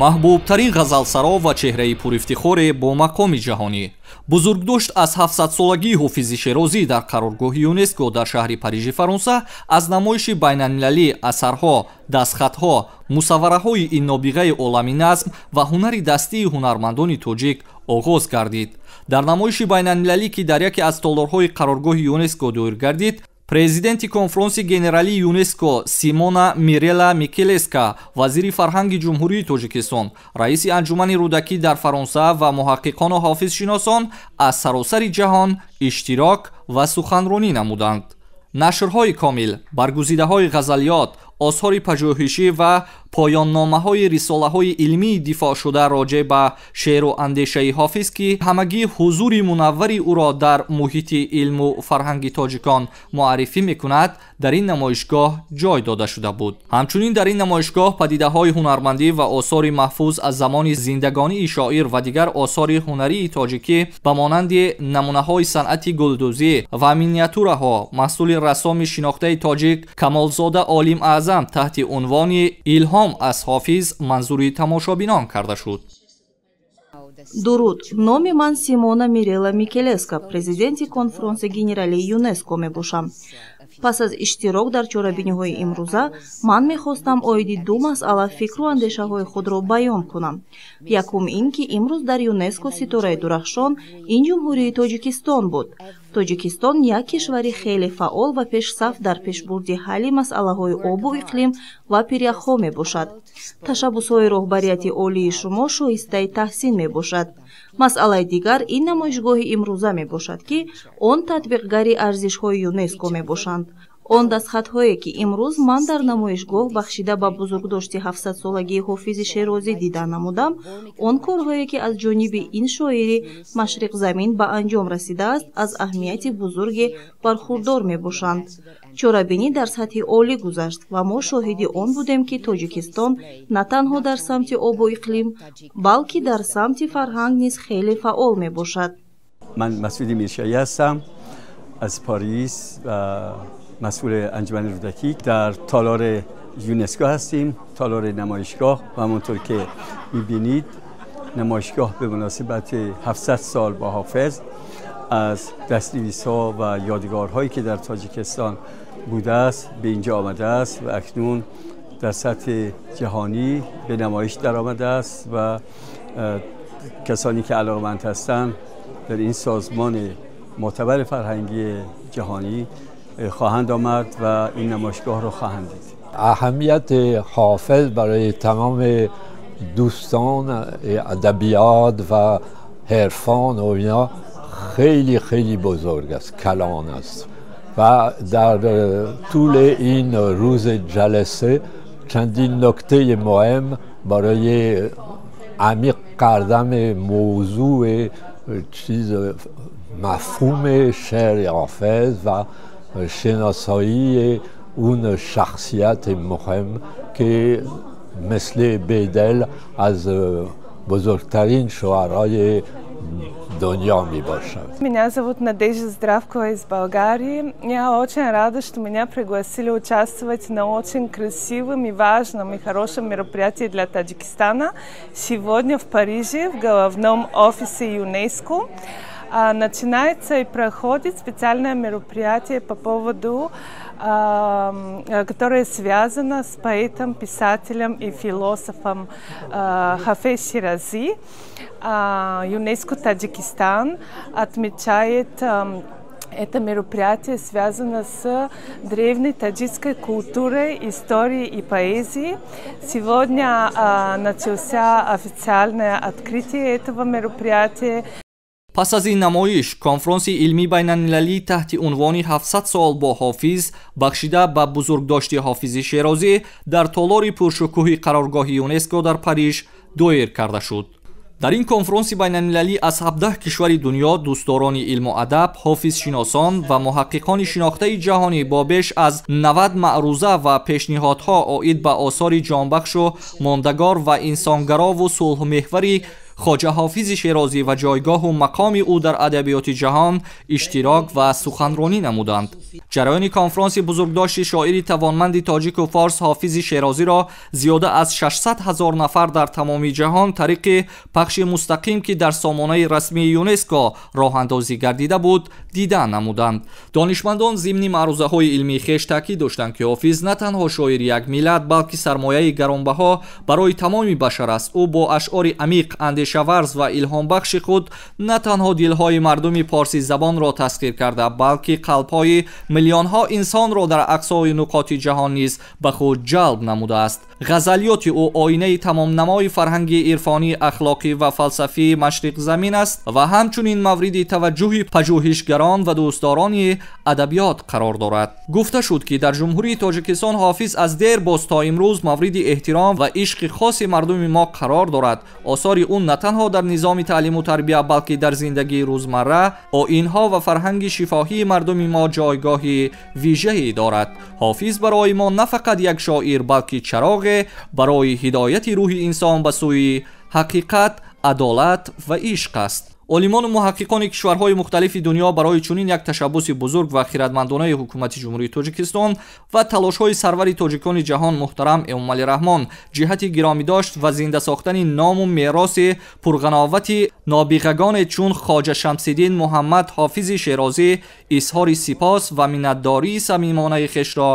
Маҳбубтарин ғазалсаро ва чеҳраи пурифтихоре бо мақоми ҷаҳонӣ. Бузургдошт аз 700-солагии Ҳофизи Шерозӣ дар қароргоҳи ЮНЕСКО дар шаҳри Парижи Фаронса аз намоиши байналмилалӣ асарҳо, дастхатҳо, мусаввараҳои ин нобиғаи олами назм ва ҳунари дастии ҳунармандони тоҷик оғоз гардид. Дар намоиши байналмилалӣ, ки дар яке аз толорҳои қароргоҳи ЮНЕСКО доир гардид, президенти конфронси генералии ЮНЕСКО Симона Мирела Микелеска, вазири фарҳанги Ҷумҳурии Тоҷикистон, раиси анҷумани Рӯдакӣ дар Фаронса ва муҳаққиқону ҳофизшиносон аз саросари ҷаҳон иштирок ва суханронӣ намуданд. Нашрҳои комил, баргузидаҳои ғазалиёт, осори пажӯҳишӣ ва поённомаҳои рисолаҳои илмии дифоъшуда роҷеъ ба шеъру андешаи ҳофиз, ки ҳамагӣ ҳузури мунаввари ӯро дар муҳити илму фарҳанги тоҷикон муаррифӣ мекунад, дар ин намоишгоҳ ҷой дода шуда буд. Ҳамчунин дар ин намоишгоҳ падидаҳои ҳунармандӣ ва осори маҳфуз аз замони зиндагонии шоир ва дигар осори ҳунарии тоҷикӣ ба монанди намунаҳои санъати гулдӯзӣ ва миниатюраҳо маҳсули рассоми шинохтаи тоҷик Камолзода Олим Аъзам таҳти унвони «Илҳом аз Ҳофиз» манзури тамошобинон карда шуд. Дуруд, номи ман Симона Мирела Микелеска, президенти конфронси генералии ЮНЕСКО мебошам. Пас аз иштирок дар чорабиниҳои имрӯза ман мехостам оиди ду масъала фикру андешаҳои худро баён кунам. Якум ин ки имрӯз дар ЮНЕСКО ситораи дурахшон ин Ҷумҳурии Тоҷикистон буд. Тоҷикистон як кишвари хеле фаъол ва пешсаф дар пешбурди ҳалли масъалаҳои обу иқлим ва пиряхҳо мебошад. Ташаббусҳои роҳбарияти олии шумо шоистаи таҳсин мебошад. Масъалаи дигар ин намоишгоҳи имрӯза мебошад, ки он татбиқгари арзишҳои ЮНЕСКО мебошанд. Он дастхатҳое, ки имрӯз ман дар намоишгоҳ бахшида ба бузургдошти 700-солагии Ҳофизи Шерозӣ дида намудам, он корҳое, ки аз ҷониби ин шоири машриқзамин ба анҷом расидааст, аз аҳамияти бузурге бархурдор мебошанд. Чорабинӣ дар сатҳи олӣ гузашт ва мо шоҳиди он будем, ки Тоҷикистон на танҳо дар самти обу иқлим, балки дар самти фарҳанг низ хеле фаъол мебошад. Ман Масуди Миршоӣ ҳастам, аз Парис ва مسئول انجمن رودکی. در تالار یونسکو هستیم، تالار نمایشگاه، و همونطور که می‌بینید نمایشگاه به مناسبت 700 سال با حافظ از دستنویس‌ها و یادگارهایی که در تاجیکستان بوده است به اینجا آمده است و اکنون در سطح جهانی به نمایش در آمده است و کسانی که علاقمند هستند در این سازمان معتبر فرهنگی جهانی خواهند آمد و این نمایشگاه را خواهند دید. اهمیت حافظ برای تمام دوستان ادبیات و عرفان و اینا خیلی خیلی بزرگ است، کلان است و در طول این روز جلسه چندین نکته مهم برای عمیق کردن موضوع چیز مفهوم شعر حافظ و شناسایی اون شخصیت مهم که مثل بیدل از بزرگترین شعرای دنیا می باشد. Меня зовут Надежда Здравкова из Болгарии. Я очень рада, что меня пригласили участвовать на очень красивом и важном и хорошем мероприятии для Таджикистана. Сегодня в Париже, в головном офисе ЮНЕСКО, начинается и проходит специальное мероприятие по поводу, которое связано с поэтом, писателем и философом Хафез Ширази. ЮНЕСКО Таджикистан отмечает это мероприятие связано с древней таджикской культурой, историей и поэзией. Сегодня начался официальное открытие этого мероприятия. Пас аз ин намоиш конфронси илмии байналмилалӣ таҳти унвони 700 сол бо ҳофиз бахшида ба бузургдошти Ҳофизи Шерозӣ дар толори пуршукӯҳи қароргоҳи ЮНЕСКО дар Париж доир карда шуд. Дар ин конфронси байналмилалӣ аз 17 кишвари дунё дӯстдорони илму адаб, ҳофизшиносон ва муҳаққиқони шинохтаи ҷаҳонӣ бо беш аз 90 маъруза ва пешниҳодҳо оид ба осори ҷонбахшу мондагор ва инсонгарову сулҳмеҳвари Хоҷа Ҳофизи Шерозӣ ва ҷойгоҳу мақоми ӯ дар адабиёти ҷаҳон иштирок ва суханронӣ намуданд. Ҷараёни конфронси бузургдошти шоири тавонманди тоҷику форс Ҳофизи Шерозиро зиёда аз 600 ҳазор нафар дар тамоми ҷаҳон тариқи пахши мустақим, ки дар сомонаи расмии ЮНЕСКО роҳандозӣ гардида буд, дида намуданд. Донишмандон зимни маърузаҳои илмии хеш таъкид доштанд, ки Ҳофиз на танҳо шоири як миллат, балки сармояи гаронбаҳо барои тамоми башар аст. Ӯ бо ашъори амиқ, андешаварз ва илҳомбахши худ на танҳо дилҳои мардуми порсизабонро тасхир карда, балки қалбҳои миллионҳо инсонро дар ақсои нуқоти ҷаҳон низ ба худ ҷалб намудааст. Ғазалиёти ӯ оинаи тамомнамои фарҳанги ирфонӣ, ахлоқӣ ва фалсафии машриқзамин аст ва ҳамчунин мавриди таваҷҷӯҳи пажӯҳишгарон ва дӯстдорони адабиёт қарор дорад. Гуфта шуд, ки дар Ҷумҳурии Тоҷикистон Ҳофиз аз дер боз то имрӯз мавриди эҳтиром ва ишқи хоси мардуми мо қарор дорад. Осори ӯ на танҳо дар низоми таълиму тарбия, балки дар зиндагии рӯзмарра, оинҳо ва фарҳанги шифоҳии мардуми мо ҷойгоҳи вижае дорад. Ҳофиз барои мо на фақат як шоир, балки чароғе барои ҳидояти рӯҳи инсон ба сӯи ҳақиқат, адолат ва ишқ аст. Олимону муҳаққиқони кишварҳои мухталифи дунё барои чунин як ташаббуси бузург ва хиратмандонаи ҳукумати Ҷумҳурии Тоҷикистон ва талошҳои сарвари тоҷикони ҷаҳон муҳтарам Эмомалӣ Раҳмон ҷиҳати гиромӣ дошт ва зинда сохтани ному мероси пурғановати нобиғагоне чун Хоҷа Шамсиддин Муҳаммад Ҳофизи Шерозӣ изҳори сипос ва миннатдории самимонаи хешро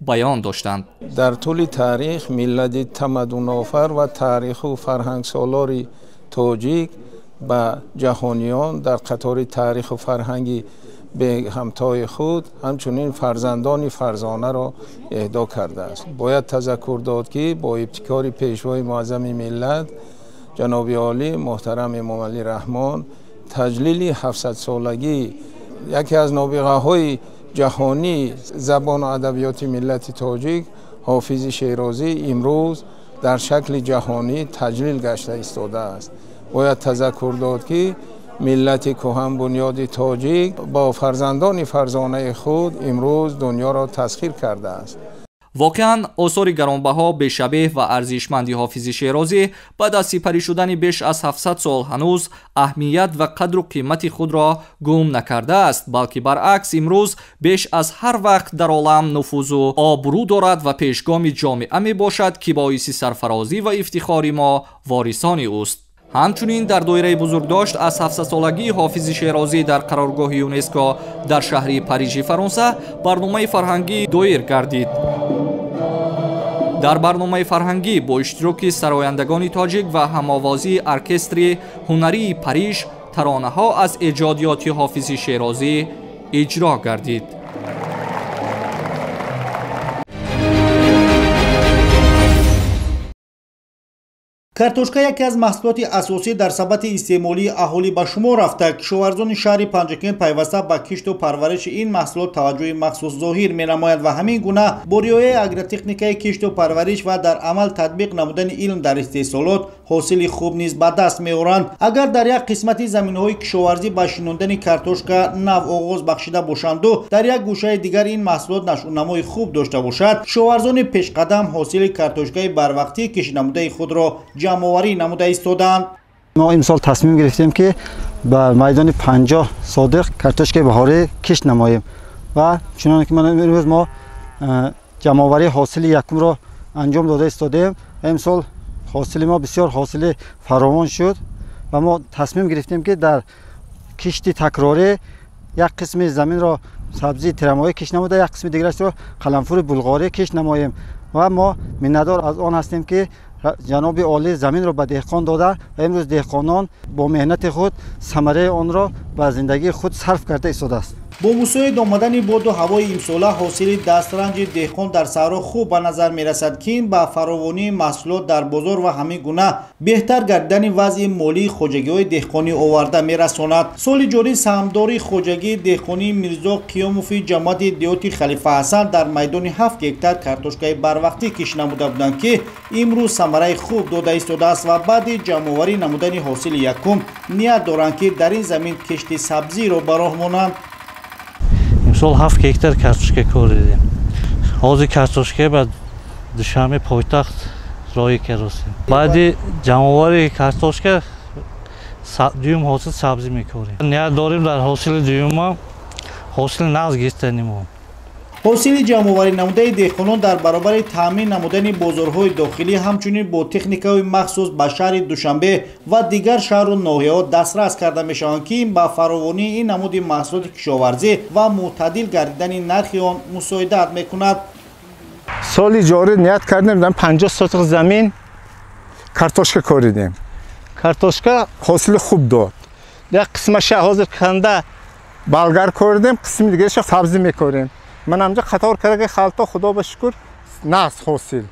баён доштанд. Дар тӯли таърих миллати тамаддунофар ва таъриху фарҳангсолори тоҷик ба ҷаҳониён дар қатори таъриху фарҳанги беҳамтои худ ҳамчунин фарзандони фарзонаро эҳдо кардааст. Бояд тазаккур дод, ки бо ибтикори пешвои муаззами миллат ҷаноби олӣ муҳтарам Эмомалӣ Раҳмон таҷлили 700-солагии яке аз нобиғаҳои ҷаҳонии забону адабиёти миллати тоҷик Ҳофизи Шерозӣ имрӯз дар шакли ҷаҳонӣ таҷлил гашта истодааст. Бояд тазаккур дод, ки миллати кӯҳанбунёди тоҷик бо фарзандони фарзонаи худ имрӯз дунёро тасхир кардааст. Воқеан осори гаронбаҳо, бешабеҳ ва арзишманди Ҳофизи Шерозӣ баъд аз сипарӣ шудани беш аз 700 сол ҳанӯз аҳамият ва қадру қимати худро гум накардааст, балки баръакс имрӯз беш аз ҳар вақт дар олам нуфузу обрӯ дорад ва пешгоми ҷомеа мебошад, ки боиси сарфарозӣ ва ифтихори мо ворисони ӯст. Ҳамчунин дар доираи бузургдошт аз 700-солагии Ҳофизи Шерозӣ дар қароргоҳи ЮНЕСКО дар шаҳри Парижи Фаронса барномаи фарҳангӣ доир гардид. Дар барномаи фарҳангӣ бо иштироки сарояндагони тоҷик ва ҳамовозии оркестри ҳунарии Париж таронаҳо аз эҷодиёти Ҳофизи Шерозӣ иҷро гардид. Картошка яке аз маҳсулоти асосӣ дар сабати истеъмолии аҳолӣ ба шумор рафта. Кишоварзони шаҳри Панҷакент пайваста ба кишту парвариши ин маҳсулот таваҷҷӯҳи махсус зоҳир менамояд ва ҳамин гуна бо риояи агротехникаи кишту парвариш ва дар амал татбиқ намудани илм дар истеҳсолот ҳосили хуб низ ба даст меоранд. Агар дар як қисмати заминҳои кишоварзӣ ба шинондани картошка нав оғоз бахшида бошанду дар як гӯшаи дигар ин маҳсулот нашъунамои хуб дошта бошад, кишоварзони пешқадам ҳосили картошкаи барвақтӣ кишт намудаи худро ҷамъоварӣ намуда истодаанд. Мо имсол тасмим гирифтем, ки ба майдони 50 содиқ картошкаи баҳорӣ кишт намоем ва чуноне ки имрӯз мо ҷамъоварии ҳосили якумро анҷом дода истодаем. Имсол ҳосили мо бисёр ҳосили фаровон шуд ва мо тасмим гирифтем, ки дар кишти такрорӣ як қисми заминро сабзии тирамоҳӣ кишт намуда, як қисми дигарашро қаламфури булғорӣ кишт намоем ва мо миннатдор аз он ҳастем, ки ҷаноби олӣ заминро ба деҳқон дода ва имрӯз деҳқонон бо меҳнати худ самараи онро ба зиндагии худ сарф карда истодааст. Бо мусоид омадани боду ҳавои имсола ҳосили дастранҷи деҳқон дар саҳро хуб ба назар мерасад, ки ин ба фаровонии маҳсулот дар бозор ва ҳамин гуна беҳтар гардидани вазъи молии хоҷагиҳои деҳқонӣ оварда мерасонад. Соли ҷорӣ саҳмдори хоҷагии деҳқонии Мирзо Қиёмови ҷамоати деҳоти Халифа Ҳасан дар майдони 7 гектар картошкаи барвақтӣ кишт намуда буданд, ки имрӯз самараи хуб дода истодааст ва баъди ҷамъоварӣ намудани ҳосили якум ният доранд, ки дар ин замин кишти сабзиро ба роҳ монанд. Имсол 7 гектар картошка коридем. Ҳозир картошка ба Душанбе пойтахт роҳӣ кардем. Баъди ҷамъоварии картошка дуюм ҳосил сабзӣ мекорем. Ният дорем дар ҳосили дуюма ҳосили нағз гирифтаним. Ҳосили ҷамъоварӣ намудаи деҳқонон дар баробари таъмин намудани бозорҳои дохилӣ ҳамчунин бо техникаҳои махсус ба шаҳри Душанбе ва дигар шаҳру ноҳияҳо дастрас карда мешаванд, ки ин ба фаровонии ин намуди маҳсулоти кишоварзӣ ва мӯътадил гардидани нархи он мусоидат мекунад. Соли ҷорӣ ният кардем дар 50 сотиқ замин картошка коридем. Картошка ҳосили хуб дод. Як қисмаша ҳозир канда болгар коридем, қисми дигараша сабзӣ мекорем. Ман ҳамҷа қатор карда халта, худо ба шукр, нағз ҳосил.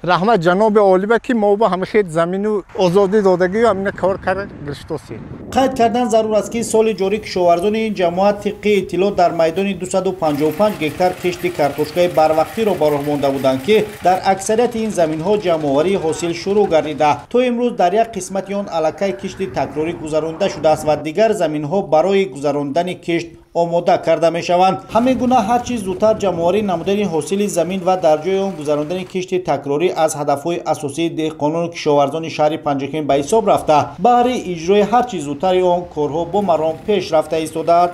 Раҳмат ҷаноби олиба, ки мо ба ҳама хел замину озодӣ додагию ҳамина кор карда гирифтосем. Қайд кардан зарур аст, ки соли ҷорӣ кишоварзони ин ҷамоат тибқи иттилоъ дар майдони 255 гектар кишти картошкаи барвақтиро ба роҳ монда буданд, ки дар аксарияти ин заминҳо ҷамъоварии ҳосил шурӯъ гардида. То имрӯз дар як қисмати он аллакай кишти такрорӣ гузаронда шудааст ва дигар заминҳо барои гузарондани кишт омода карда мешаванд. Ҳамин гуна ҳарчи зудтар ҷамъоварӣ намудани ҳосили замин ва дар ҷои он гузарондани кишти такрорӣ аз ҳадафҳои асосии деҳқонону кишоварзони шаҳри Панҷакент ба ҳисоб рафта, баҳри иҷрои ҳарчи зудтари он корҳо бо маром пеш рафта истодаанд.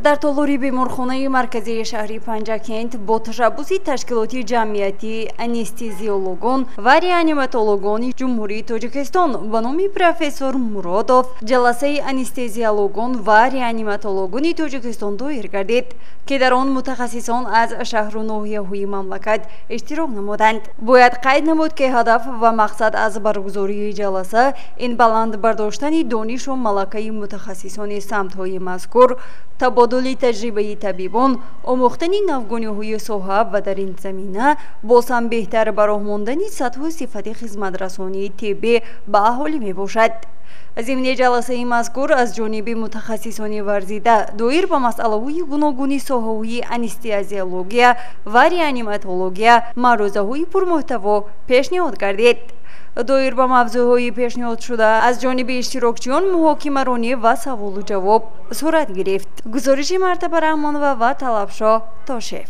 Дар толори беморхонаи марказии шаҳри Панҷакент бо ташаббуси ташкилоти ҷамъиятии анестезиологон ва реаниматологони Ҷумҳурии Тоҷикистон ба номи профессор Муродов ҷаласаи анестезиологон ва реаниматологони Тоҷикистон доир гардид, ки дар он мутахассисон аз шаҳру ноҳияҳои мамлакат иштирок намуданд. Бояд қайд намуд, ки ҳадаф ва мақсад аз баргузории ҷаласа ин баланд бардоштани донишу малакаи мутахассисони самтҳои мазкур, табодули таҷрибаи табибон, омӯхтани навгониҳои соҳа ва дар ин замина боз ҳам беҳтар ба роҳ мондани сатҳу сифати хизматрасонии тиббӣ ба аҳолӣ мебошад. Зимни ҷаласаи мазкур аз ҷониби мутахассисони варзида доир ба масъалаҳои гуногуни соҳаҳои анестезиология ва реаниматология маърӯзаҳои пурмуҳтаво пешниҳод гардид. Доир ба мавзӯъҳои пешниҳодшуда аз ҷониби иштирокчиён муҳокимаронӣ ва саволу ҷавоб сурат гирифт. Гузориши Мартаба Раҳмонова ва Талабшоҳ Тошев.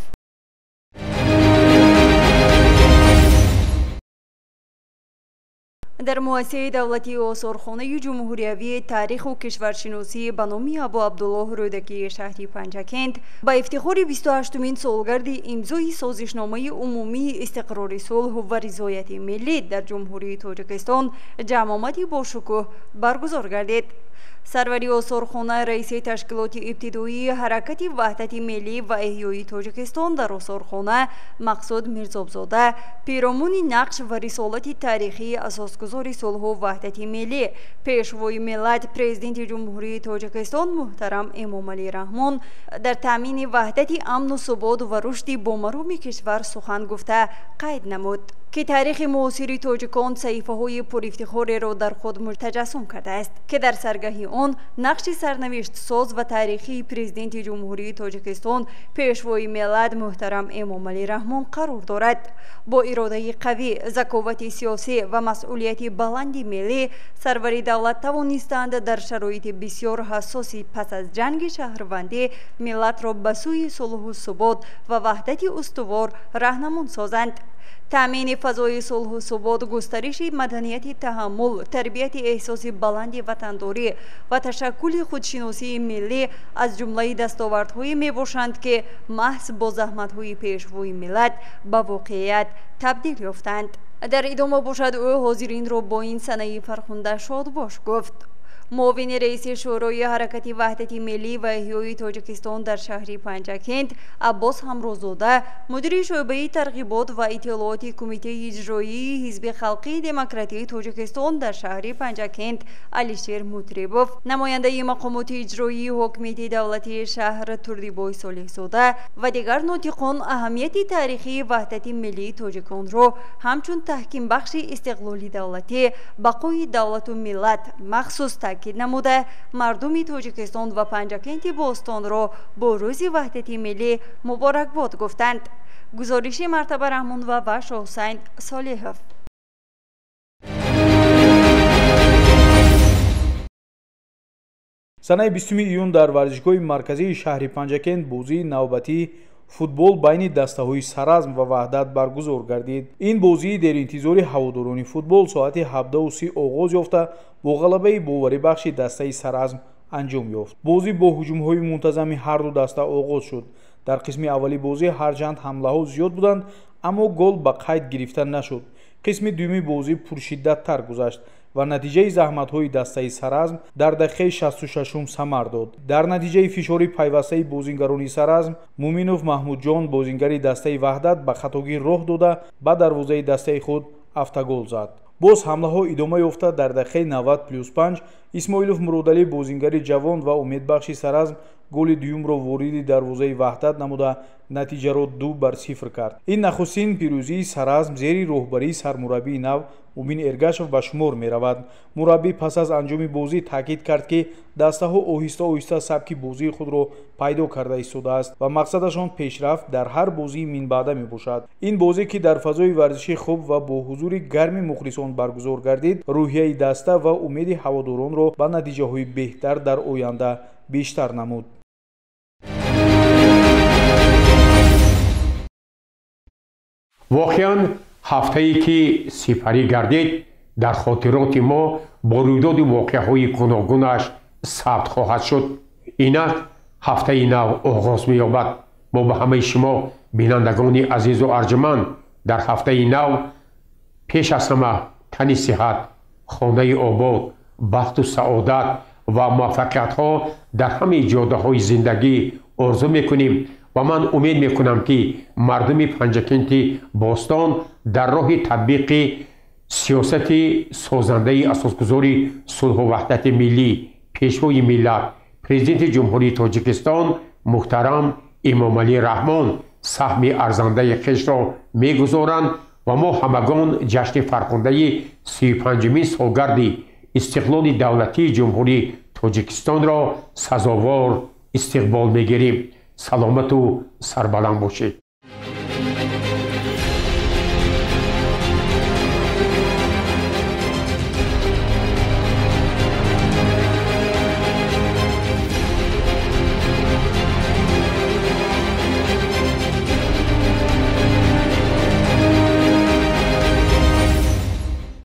Дар муассисаи давлатии осорхонаи ҷумҳуриявии таъриху кишваршиносӣ ба номи Абу Абдуллоҳ Рӯдакии шаҳри Панҷакент ба ифтихори 28-умин солгарди имзои созишномаи умумии истиқрори сулҳ ва ризояти миллӣ дар Ҷумҳурии Тоҷикистон ҷамъомади бошукӯҳ баргузор гардид. Сарвари осорхона, раиси ташкилоти ибтидоии ҳаракати ваҳдати миллӣ ва эҳёи Тоҷикистон дар осорхона Мақсуд Мирзобзода пиромуни нақш ва рисолати таърихии асосгузори сулҳу ваҳдати миллӣ, пешвои миллат, президенти Ҷумҳурии Тоҷикистон муҳтарам Эмомалӣ Раҳмон дар таъмини ваҳдати амну субот ва рушди бомароми кишвар сухан гуфта қайд намуд, ки таърихи муосири тоҷикон саҳифаҳои пурифтихореро дар худ мутаҷассум кардааст, ки дар саргаҳи он нақши сарнавиштсоз ва таърихии президенти Ҷумҳурии Тоҷикистон пешвои миллат муҳтарам Эмомалӣ Раҳмон қарор дорад. Бо иродаи қавӣ, заковати сиёсӣ ва масъулияти баланди миллӣ сарвари давлат тавонистанд дар шароити бисёр ҳассоси пас аз ҷанги шаҳрвандӣ миллатро ба сӯи сулҳу субот ва ваҳдати устувор раҳнамун созанд. Таъмини фазои сулҳу субот, густариши маданияти таҳаммул, тарбияти эҳсоси баланди ватандорӣ ва ташаккули худшиносии миллӣ аз ҷумлаи дастовардҳое мебошанд, ки маҳз бо заҳматҳои пешвои миллат ба воқеият табдил ёфтанд. Дар идома бошад, ӯ ҳозиринро бо ин санаи фархунда шодбош гуфт. Муовини раиси Шӯрои ҳаракати ваҳдати миллӣ ва эҳёи Тоҷикистон дар шаҳри Панҷакент Аббос Ҳамрозода, мудири шӯъбаи тарғибот ва иттилооти Кумитаи иҷроии Ҳизби халқии демократии Тоҷикистон дар шаҳри Панҷакент Алишер Мутрибов, намояндаи мақомоти иҷроии ҳокимияти давлатии шаҳр Турдибой Солеҳзода ва дигар нотиқон аҳамияти таърихии ваҳдати миллии тоҷиконро ҳамчун таҳкимбахши истиқлоли давлатӣ, бақои давлату миллат махсус таъкид намуда, мардуми Тоҷикистон ва Панҷакенти бостонро бо рӯзи ваҳдати миллӣ муборакбод гуфтанд. Гузориши Мартаба Раҳмонова ва Шоҳусайн Солиҳов. Санаи 20 июн дар варзишгоҳи марказии шаҳри Панҷакент бозии навбатии футбол байни дастаҳои Саразм ва Ваҳдат баргузор гардид. Ин бозии деринтизори ҳаводорони футбол соати 17:30 оғоз ёфта бо ғалабаи боварибахши дастаи Саразм анҷом ёфт. Бозӣ бо ҳуҷумҳои мунтазами ҳарду даста оғоз шуд. Дар қисми аввали бозӣ ҳарчанд ҳамлаҳо зиёд буданд, аммо гол ба қайд гирифта нашуд. Қисми дуюми бозӣ пуршиддаттар гузашт ва натиҷаи заҳматҳои дастаи Саразм дар дақиқаи 66-ум самар дод. Дар натиҷаи фишори пайвастаи бозингарони Саразм, Муминов Маҳмудҷон, бозингари дастаи Ваҳдат, ба хатогӣ роҳ дода ба дарвозаи дастаи худ автогол зад. Боз ҳамлаҳо идома ёфта дар дақиқаи 90+5 Исмоилов Муродалӣ, бозингари ҷавон ва умедбахши Саразм, голи дуюмро вориди дарвозаи Ваҳдат намуда натиҷаро 2-0 кард. Ин нахустин пирӯзии Саразм зери роҳбарии сармураббии нав Мубин Эргашев ба шумор меравад. Мураббӣ пас аз анҷоми бозӣ таъкид кард, ки дастаҳо оҳиста-оҳиста сабки бозии худро пайдо карда истодааст ва мақсадашон пешрафт дар ҳар бозии минбаъда мебошад. Ин бозӣ, ки дар фазои варзиши хуб ва бо ҳузури гарми мухлисон баргузор гардид, рӯҳияи даста ва умеди ҳаводоронро ба натиҷаҳои беҳтар дар оянда бештар намуд. Воқеан, ҳафтае ки сипарӣ гардид, дар хотироти мо бо рӯйдоди воқеаҳои гуногунаш сабт хоҳад шуд. Инак ҳафтаи нав оғоз меёбад. Мо ба ҳамаи шумо, бинандагони азизу арҷуманд, дар ҳафтаи нав пеш аз ҳама тани сиҳат, хонаи обод, бахту саодат ва муваффақиятҳо дар ҳамаи ҷодаҳои зиндагӣ орзу мекунем ва ман умед мекунам, ки мардуми Панҷакенти бостон дар роҳи татбиқи сиёсати созандаи асосгузори сулҳу ваҳдати миллӣ, пешвои миллат, президенти Ҷумҳурии Тоҷикистон муҳтарам Эмомалӣ Раҳмон саҳми арзандаи хешро мегузоранд ва мо ҳамагон ҷашни фархундаи 35-умин солгарди истиқлоли давлатии Ҷумҳурии Тоҷикистонро сазовор истиқбол мегирем. Саломату сарбаланд бошед.